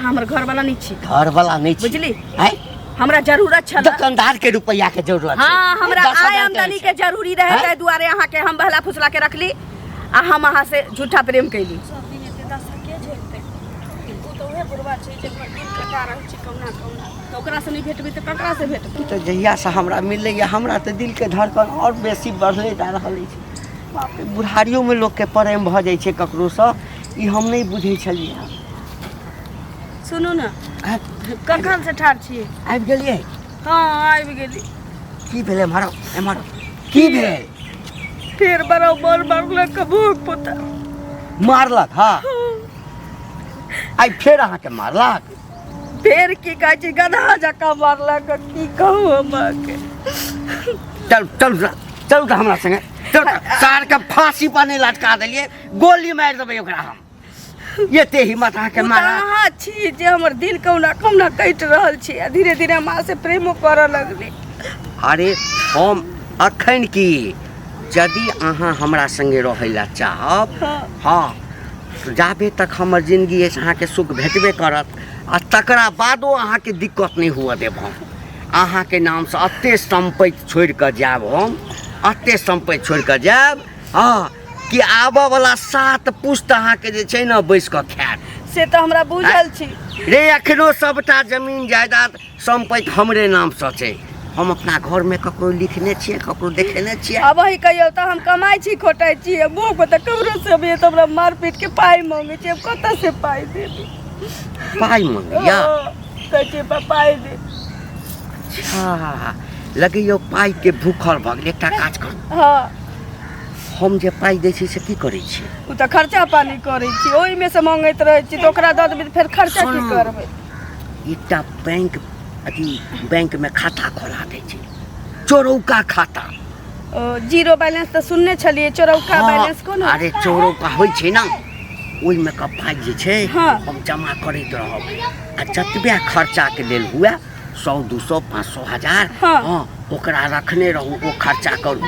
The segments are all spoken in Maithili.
अहाँ हमर घरवाला नहीं छी। घरवाला नहीं छी। बुझली? हैं? हमरा जरूरत छल। दुकानदार के रुपया के जरूरत छै। हाँ, हमरा 10,000 आय आमदनी के जरूरी रहे, हैं? ताहि दुआरे अहाँ के हम बहला फुसला के रखली आ हम अहाँ से झूठा प्रेम कैली। सब दिन एते दशा के झेलतै? ओ तऽ उहे बुढ़वा छै जे भरि दिन कटा रहल छै कहुना कहुना, तऽ ओकरा से नहि भेटबै तऽ ककरा से भेटबै? तऽ जहियासँ हमरा मिलैए, हमरा तऽ दिलके धड़कन आओर बेसी बढ़ले जा रहल अछि। बाप रे, बुढ़ारियोमे लोकके प्रेम भऽ जाइ छै ककरोसँ, ई हम नहि बुझै छलियै हँ। सुनू ने, कखन से ठाढ़ छियै? आबि गेलियै? हँ, आबि गेली। की भेल? एम्हर आउ, एम्हर आउ। की भेल? फेर बराबर मारलक भूख पोता। मारलक? हँ, आइ फेर अहाँके मारलक? फेर की कहै छी, गधा जकाँ मारलक, की कहू हम अहाँके। चल चल चलू तऽ हमरा संगे चल। सार के फांसी पर नहि लटका देलियै, गोली मारि देबै ओकरा हम। एते हिम्मत अहाँके ओ तऽ मारा? अहाँ छी जे हमर दिल कहुना कहुना कटि रहल छी आ धीरे धीरे हम अहाँ से प्रेमो करऽ लगली। अरे हम अखन की, यदि अहाँ हमरा संगे रहै लए चाहब, हँ, जाबे तक हमर जिंदगी अछि अहाँके सुख भेटबे करत आ तकरा बादो अहाँके दिक्कत नहि हुअ देब हम। अहाँके नामसँ एते सम्पत्ति छोड़ि कऽ जायब हम, एते सम्पत्ति छोड़ि कऽ जायब, हँ, कि आबऽवला 7 पुश्त अहाँके जे छै ने बैस कऽ खायत। से तऽ हमरा बुझल छी। रे, एखनो सबटा जमीन जायदाद सम्पत्ति हमरे नामसँ छै। हम अपना घरमे ककरो लिखने छियै? ककरो देखेने छियै? आब अहीं कहियौ तऽ, हम कमाइ छी खोटाइ छी, मुँह पर तऽ ककरो से अबैए तऽ हमरा मारि पीट के पाइ मांगै छै, हम कतऽ से पाइ देबै? पाइ मांगैया? कहै छै पाइ दे। अच्छा, लगैया पाइके भूखल भऽ गेल। एकटा काज करू। हँ। हम जे पाइ दै छी से की करै छी? ओ तऽ खर्चा पानी करै छी, ओहिमे से मांगैत रहै छी, तऽ ओकरा दऽ देबै तऽ फेर खर्चा की सुनू। करबै? एकटा बैंक अथी बैंकमे खाता खोला दै छै, चोरौका खाता। ओ जीरो बैलेंस तऽ सुनने छलियै, चोरौका बैलेंस कोन होइ? अरे चोरौका होइ छै ने, ओहिमे के पाइ जे छै हम जमा करैत रहब आ जतबे खर्चाके लेल हुए, 100, 200, 500, 1000, हँ, ओकरा रखने रहू, ओ खर्चा करू,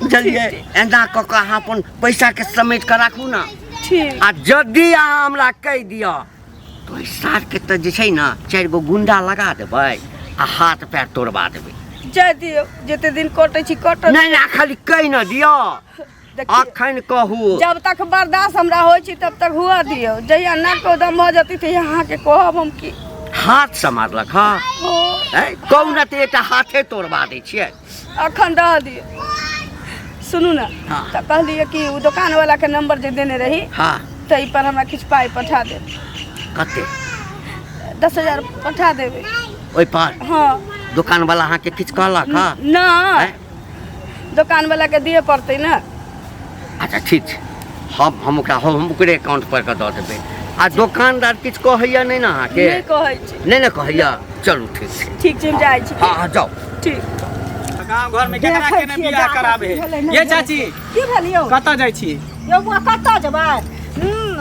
बुझलियै? एना कऽ कऽ अहाँ अपन पैसाके समेट कऽ राखू ने। ठीक। आ यदि अहाँ हमरा कहि दिअ तऽ ओहि सारके तऽ जे छै ने 4 गो गुंडा लगा देबै आ हाथ पैर तोड़बा देबै। जाय दियौ, जते दिन कटै छी कटत। नहि नहि, खाली कहि ने दिअ। देखियौ, अखन कहू। जब तक बर्दाश्त हमरा होइ छै तब तक हुआ दियौ, जहिया नाक दम भऽ जेतै तहिया अहाँके कहब हम की। हाथ से मारलक? हँ। ओ। ऐ, कहू ने तऽ एकटा हाथे तोड़बा दै छियै। अखन रह दियौ। सुनू ने, हाँ। तऽ कहलियै कि ओ दोकान वाला के नंबर जे देने रही, ताहि पर हमरा किछु पाइ पठा देब। कते? 10,000 पठा देबै। ओहि पर? हँ। दोकान वाला अहाँके किछु कहलक? हँ? नहि। ऐं? दोकान वाला के दिअ पड़तै ने। अच्छा ठीक छै, हम ओकरा हम ओकरे अकाउंट पर के दऽ देबै। आ दोकानदार किछु कहैया नहि ने अहाँके? नहि कहै छै। नहि ने कहैया? चलू ठीक छै। ठीक छै, हम जाइ छी। हँ हँ, जाउ। ठीक। गाँव घर में केकरा देखै केने छियै, बियाह जाबे कराबे की भेलै, नहि ये भेलै। चाची? की भेल यौ? कतऽ जाइ छी? यौ बुआ, कतऽ जेबै?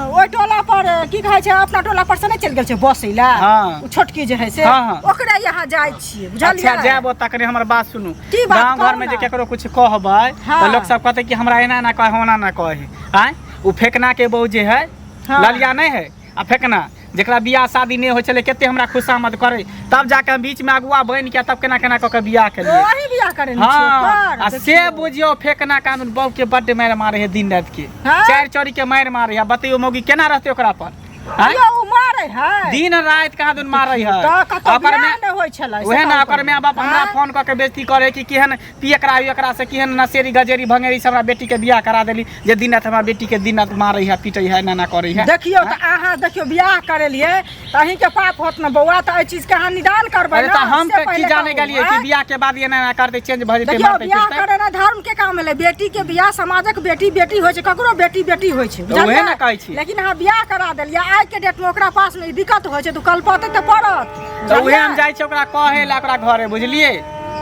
ओहि टोला पर की कहै छै, अपना टोला पर से नहि चलि गेल छै बसै लए? हाँ। ओ छोटकी जे है से, हाँ, हाँ। ओकरे यहाँ जाइ छियै, बुझलियै? अच्छा, जायब ओतऽ। कनि हमर बात सुनू। की बात? गाँव घर कहू में जे ने। केकरो कुछ कहबै तऽ लोक सब कहतै कि हमरा एना एना कहे, ओना ना कहे। आँय, ओ फेकना के बहू जे है, ललिया नहि है आ फेकना, जेकरा बियाह शादी नहि होइ छलै, कते हमरा खुशामद करै, तब जाके हम बीच में अगुआ बनि के तब केना केना कऽ के बियाह केलियै। ओही बियाह करेने छियै हाँ ओकर, आ से देखियौ। बुझियौ फेकना कानून बहू के बड्ड मारि मारे है दिन राति के। हाँ? चारि चौरी के मारि मारे है। बतैयौ, मौगी केना रहतै ओकरा पर? आँय? यौ, ओ मारै है? दिन राति कहाँ दुन मारै है। तऽ कतौ ओकर बियाह माय- नहि होइ छलै से उहे ने कहू ओकर माय बाप हमरा आँय? फोन कऽ के बेइज्जती करे कि केहन पियकरा एकरा से, केहन नशेरी गजेरी भंगेरी से हमरा बेटी के बियाह करा देली जे दिन राति हमरा बेटी के दिन राति मारै है, पीटै है, एना एना करै है। देखियौ तऽ, अहाँ देखियौ बियाह करेलियै तऽ अहींके पाप होत ने बौआ, तऽ एहि चीजके अहाँ निदान करबै अरे ने, तऽ हम से तऽ की पहिले जाने कहू, गेलियै कि आँय? बियाह के बाद एना एना करतै, चेंज भऽ जेतै, देखियौ, मारतै बियाह पीटतै। करेनाइ धर्म के काम भेलै। बेटी के बियाह समाजक बेटी बेटी होइ छै, ककरो बेटी बेटी होइ छै, तऽ उहे बुझलियै? ने कहै छी। लेकिन अहाँ बियाह करा देलियै, आइ के डेट में ओकरा पास में ई दिक्कत होइ छै तऽ कलपतै तऽ पड़त। तऽ उहे हम बुझलियै? जाइ छियै ओकरा कहै लए ओकरा घरे, बुझलियै?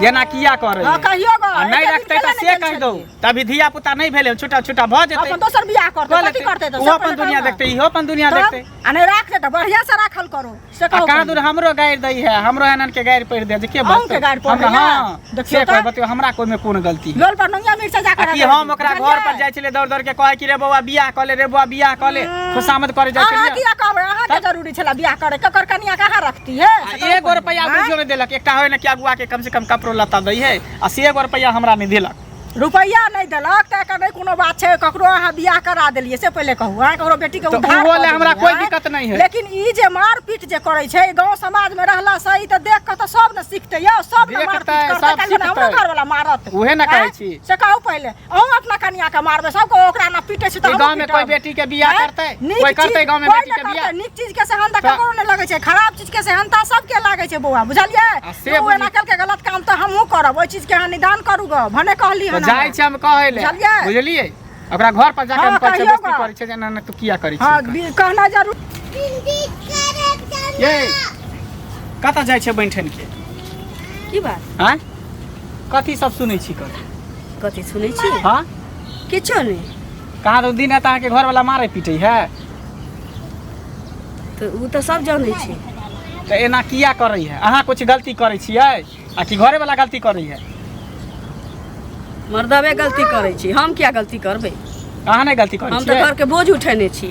एना किया करै हँ, कहियो गो, आ नहि एते दिन रखतै तऽ केला से नहि कहि गेल दौ छलियै? तभी धिया पुता नहि भेलै छुटा छुटा भऽ जेतै अपन दोसर बियाह करतै कऽ कथी लेतै। करतै तऽ ओहो से अपन पहिले दुनिया कहू ने। देखतै इहो अपन दुनिया तब? देखतै आ नहि राखतै तऽ बढ़िआँ से राखल करू से आ कहू कहाँ पहिले। दूर हमरो गारि दै है हमरो एनन के गारि पड़ि दे जे के अहूँके बजतै गारि पड़ै हमरा है? हँ देखियौ से तऽ। कहै बतियौ हमरा कोइमे कोन गलती है लोल पर नोनिया मिर्चा जा आ कर कि हम ओकरा घर पर जाइ छलियै दौड़ दौड़ के कहै कि रे बौआ बियाह कऽ ले रे बौआ बियाह कऽ ले खुशामद करे जाइ अहाँ छलियै किया कहबै अहाँके जरूरी छलै बियाह करे ककर कनिया कहाँ रखती है आ एगो रुपैआ बुझियो नहि देलक एकटा होइ ने कि अगुआ के कम से कम कपड़ो लत्ता दै है आ से एगो रुपैआ हमरा नहि देलक रुपैआ नहि देलक तऽ एकर नहि कोनो बात छै ककरो अहाँ बियाह करा देलियै से पहिले कहू अहाँ ककरो बेटीके तऽ उद्धार ओहो कऽ लए हमरा देलियै, कोइ आँय? दिक्कत नहि है। लेकिन ई जे मारपीट जे करै छै गाँव समाजमे रहला से ई तऽ देख कऽ तऽ सब ने सिखतै यौ सब ने देखतै, मारपीट करतै सब काल्हि खना हमरो सिखतै। घरवला मारत उहे ने कहै आँय? छी। से कहू पहिले अहूँ अपना कनिया के मारबै सबके ओकरा ना पीटै छै तऽ ई हमहूँ गाँव में कोई पीटब। बेटी के बियाह आँय? करतै नीक कोई करतै चीज- गाँव में कोई बेटी नहि के बियाह करतै, नीक चीज के सेहनता तऽ- ककरो नहि लगै छै खराब चीज के सेहनता सबके लागै छै बौआ बुझलियै आ से ओ एना केलकै गलत काम तऽ हमहूँ करब ओहि चीज के अहाँ निदान करू गऽ भने कहली तऽ हन जाइ हमरा। छी हम कहै ले बुझलियै? बुझलियै ओकरा घर पर जाके हँ, हम कहै छियै कहियौ बेइज्जती गऽ। करै छै जे एना एना तू किया करै हँ छी कहना जरूर ये कतऽ जाइ छै बैठन के की बात आँय कथी सब सुनै छी कथी कथी सुनै छी हँ किछो नहि कहाँ दू दिन है तऽ अहाँके घरवाला मारै पीटै है तऽ ओ तऽ सब जानै छै तऽ एना किया करै है अहाँ कुछ गलती करै छियै आ कि घरेवाला गलती करै है मर्दबे गलती करै छी हम किया गलती करबै अहाँ नहि गलती करै हम तऽ छियै घरके बोझ उठेने छी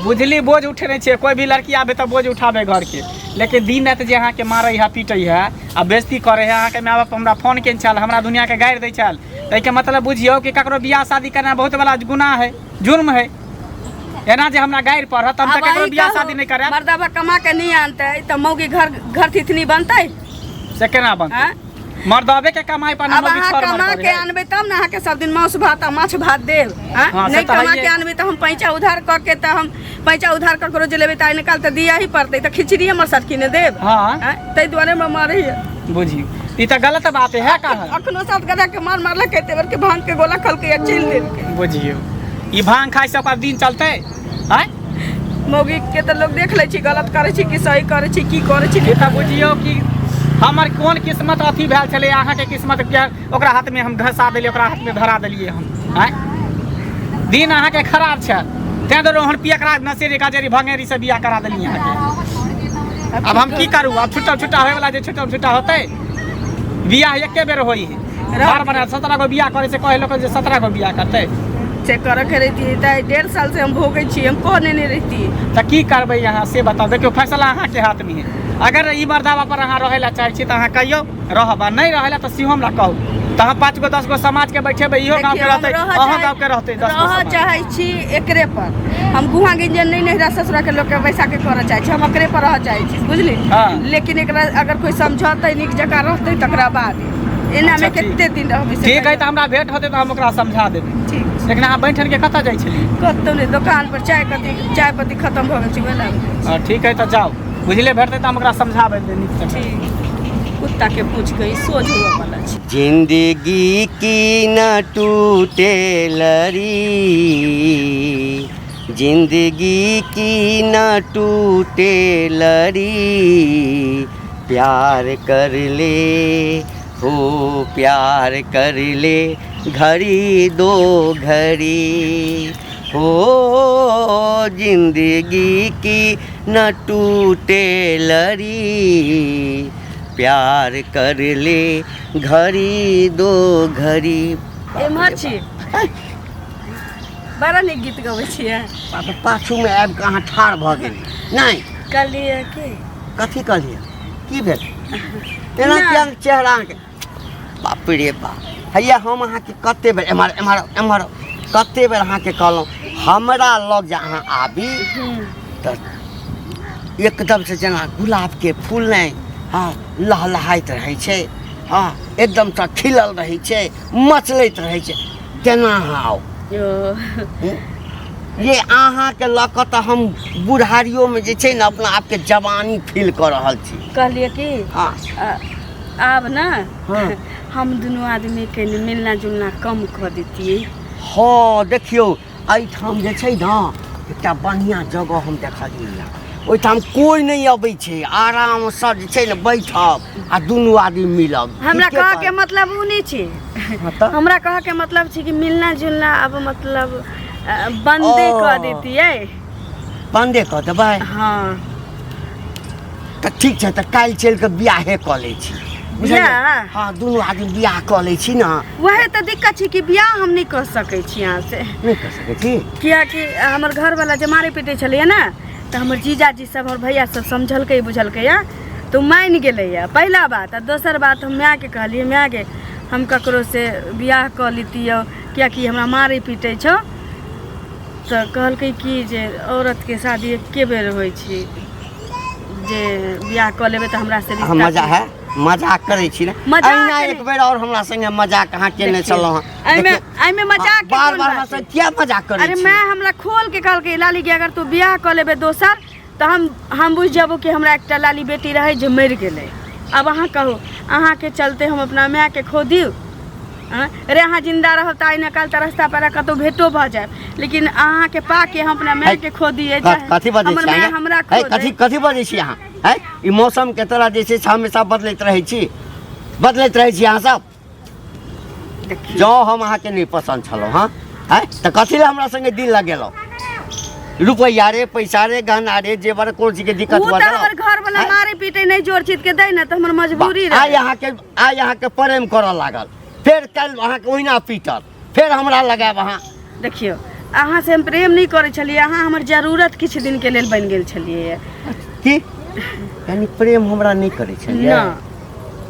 बुझली बोझ उठेने छियै कोई भी लड़की आबे तऽ बोझ उठाबे घरके लेकिन दिन राति जे अहाँके मारै है पीटै है आ बेइज्जती करै है अहाँके माय बाप हमरा फोन केने छल हमरा दुनियाके गारि दै छल ताहिके मतलब बुझियौ कि ककरो बियाह शादी करना बहुत बड़ा गुनाह है जुर्म है एना जे हमरा गारि पड़त हम तऽ आब ककरो अहीं बियाह कहू, शादी नहि करब मर्दबा कमा के नहि आनतै तऽ मौगी घर घर थिथनी बनतै से केना बनतै आँय? मर्दबे के कमाई पर अब अहाँ कमा के आनबै तब ने अहाँके सब दिन मासु भात आ माछ भात देब आँय? हाँ, से नहि तऽ कमा हइए। के आनबै तऽ हम पैंचा उधार कऽ के तऽ हम पैंचा उधार ककरो जे लेबै तऽ आइ निकाल तऽ दिअ ही पड़तै तऽ खिचड़ी हमर सटकी ने देब हाँ आँय? ताहि दुआरे हमरा मारैए बुझियौ ई तऽ गलत बात है का है अखनो सात गधा के मार मारलकै एते बेर के भांग के गोला खलकै आ चलि देलकै बुझियौ ई भांग खाइ से ओकर दिन चलतै आँय मौगी के तऽ लोग देख लै छी गलत करै छी कि सही करै छी की करै छी ई तऽ बुझियौ कि हमर कोन किस्मत अथी भेल छलै अहाँके किस्मत के ओकरा हाथमे हम घसा देलियै ओकरा हाथमे धरा देलियै हम आँय दिन अहाँके खराब छै तैं दुआरे ओहन पियकरा नशेरी गाजरी भंगेरी से बियाह करा देलियै अहाँके आब हम की करू आब छुट्टा छुट्टा होयवला जे छुट्टा छुट्टा होतै बियाह एके बेर होइ है बार बना 17 गो बियाह करै छै कहै लोक जे 17 गो बियाह करतै से करऽ के रहितियै तऽ 1.5 साल से हम भोगै छी हम कऽ नेने रहितियै तऽ की करबै अहाँ से बताउ देखियौ फैसला अहाँके हाथमे है अगर ई मर्दाबा पर अहाँ रहै लए चाहै छी तऽ अहाँ कहियौ रहब आ नहि रहै लए तऽ सेहो हमरा कहू तऽ हम 5 गो 10 गो समाजके बैठेबै इहो गाँवके देखियौ, हम रहतै रहऽ अहाँ चाहै- गाँवके रहतै 10 गो रहऽ समाज। चाहै छी एकरे पर हम गुहा गिंजन नहि नहिरा ससुरा के लोक के बैसा के करऽ चाहै छी हम एकरे पर रहऽ चाहै छी बुझली हाँ। लेकिन एकरा अगर कोई समझौतै नीक जकाँ रहतै तकरा बाद एना मे अच्छा, ठीक। कते दिन रहबै से ठीक है कहियौ। तऽ हमरा भेंट होतै तऽ हम ओकरा समझा देबै ठीक छै। लेकिन अहाँ बैठन के कतऽ जाइ छलियै कतौ नहि दोकान पर चाय कथी चाय पत्ती खतम भऽ गेल छै वएह लाबि दै हँ, ठीक है तऽ जाउ बुझलियै भेटतै तऽ हम ओकरा समझाबै नीकसँ छी। ठीक कुत्ता के पूछ के ई सोझ हुअ वाला छै जिंदगी की न टूटे लड़ी जिंदगी की न टूटे लड़ी प्यार कर ले हो प्यार कर ले घड़ी दो घड़ी हो जिंदगी की न टूटे लड़ी प्यार कर ले घड़ी दो घड़ी एम्हर छी बड़ा नीक गीत गबै छियै पाछूमे आबि कऽ अहाँ ठाढ़ भऽ गेलियै नहि कहलियै की कथी कहलियै की भेल एना किया चेहरा अहाँके बाप रे बाप हैया हम अहाँके कते बेर एम्हर एम्हर एम्हर कते बेर अहाँके कहलहुँ हमरा लग जे अहाँ आबी तऽ एकदमसँ जेना गुलाबके फूल नहि हँ लहलहाइत रहै छै हँ एकदमसँ खिलल रहै छै मचलैत रहै छै तेना अहाँ आउ ये अहाँके लऽ कऽ तऽ हम बुढ़ारियोमे जे छै ने अपना आपके जवानी फील कऽ रहल छी कहलियै कि हँ आब ने हँ। हम दुनू आदमी के मिलना जुलना कम कऽ देतियै हँ देखियौ एहिठाम जे छै ने एकटा बढ़िआँ जगह हम देखलियै हँ ओहिठाम कोइ नहि अबै छै, आरामसँ जे छै ने बैठब आ दुनू आदमी मिलब। हमरा ठीके कहऽ के कहै। मतलब ओ नहि छै। हँ तऽ? हमरा कहऽ के मतलब छै कि मिलना जुलना आब मतलब बंदे ओ। कऽ देतियै। बंदे कऽ देबै? हँ। तऽ ठीक छै, तऽ काल्हि चलि कऽ बियाहे कऽ लै छी, बुझलियै? बियाह? हँ, दुनू आदमी बियाह कऽ लै छी ने। वएह तऽ दिक्कत छै कि बियाह हम नहि कऽ सकै छी अहाँ से। नहि कऽ सकै छी? कियाकि हमर घरवला जे मारै पीटै छलैया ने, तऽ हमर जीजाजी सब, हमर भैया सब समझलकै बुझलकै या तऽ ओ मानि गेलैया, पहिला बात। आ दोसर बात, हम मायके कहलियै, माय गे, हम ककरोसँ बियाह कऽ लितियै कियाकि हमरा मारै पीटै छौ। तऽ कहलकै कि जे औरतके शादी एके बेर होइ छै, जे बियाह कऽ लेबै तऽ हमरा से अहाँ रिश्ता मजा है, मजाक करै छी ने? मजाक अहिना नहि। एक बेर और हमरा संगे मजाक अहाँ केने देखियौ, छलहुँ हँ। एहिमे देखियौ, एहिमे मजाक के बार कोन बार बात हमरा छै? संगे किया मजाक करै अरे छी? मैं हमरा खोल के कहलकै लाली के अगर तू बियाह कऽ लेबै दोसर तऽ हम बुझि जेबो कि हमरा एकटा लाली बेटी रहै जे मरि गेलै। आब अहाँ कहू, अहाँके चलते हम अपना मायके खो दियौ? आँय रे, अहाँ जिन्दा रहब तऽ आइ ने काल्हि तऽ रास्ता पेरा कतहु भेटो भऽ जायब, लेकिन अहाँके पाके हम अपना मायके खो दियै, चाहे कथी बजै हमर छी माय अहाँ? हमरा है, खो कथी दे। कथी बजै छी अहाँ? है, ई मौसम के तरह जे छै से हमेशा बदलैत रहै छी, बदलैत रहै छी अहाँ सब। देखियौ। जँ हम अहाँके नहि पसन्द छलहुँ हँ, है, तऽ कथी लए हमरा संगे दिल लगेलहुँ? रुपैआ रे, पैसा रे, गहना रे, जेवर, कोन चीजके दिक्कत ओ भऽ तऽ गेल? हमर घर वाला आँय? मारे पीटे नहि जोर चीज के दै ने तऽ हमर मजबूरी आइ रहे। अहाँके प्रेम करऽ लागल, फेर काल्हि अहाँके ओहिना पीटत, फेर हमरा लगायब अहाँ। देखियौ, अहाँ से हम प्रेम नहि करै छलियै, अहाँ हमर जरूरत किछु दिनके लेल बनि गेल छलियै। की यानी प्रेम हमरा नहि करै छलियै? ना,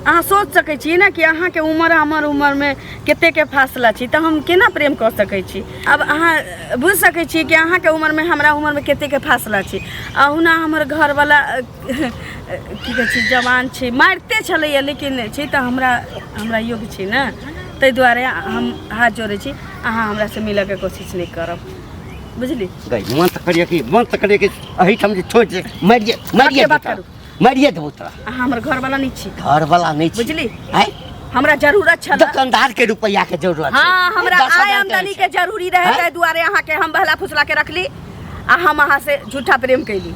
अहाँ सोच सकै छियै ने कि अहाँके उमर हमर उमरमे कतेकके फासला छै, तऽ हम केना प्रेम कऽ सकै छी? आब अहाँ बुझि सकै छियै कि अहाँके उमरमे हमरा उमरमे कतेकके फासला छै। अहुना हमर घरवला की कहै छै, जवान छै, मारिते छलैया, लेकिन छै तऽ हमरा हमरा योग्य छै ने। ताहि दुआरे हम हाथ जोड़ै छी, अहाँ हमरासँ मिलऽके कोशिश नहि करब, बुझली? गई मन तऽ करिए कि मन तऽ करिए कि एहिठाम जे छोड़ि दे, मारिए मारिए बात देबौ करू। तोरा, मारिए देबौ तोरा। अहाँ हमर घरवला नहि छी। घरवला नहि छी। बुझली? आँय? हमरा जरूरत छल दुकानदार के रुपैआ के जरूरत छै। हाँ, हमरा 10,000 आय आमदनी के जरूरी रहे, आँय? ताहि दुआरे अहाँके हम बहला फुसला के रखली आ हम अहाँ से झूठा प्रेम कैली।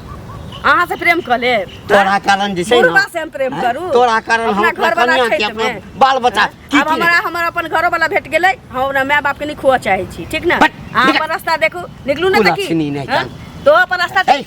अहाँ से प्रेम कऽ लेब? तोरा कारण जे छै ने, बुढ़बा से हम प्रेम आँय? करू? तोरा कारण हम अपना अपना घरवला कनिया के छैठ अपना मे। बाल बच्चा की आब की हमरा हमर अपन घरोवला भेट गेलै, हम अपना माय बाप के नहि खुआ चाहै छी, ठीक ने? बट, अहाँ निकल। अपन रास्ता देखू, निकलू ने तऽ की कुलक्षणी नहि हाँ? जान। तो अपन रास्ता देख। ए,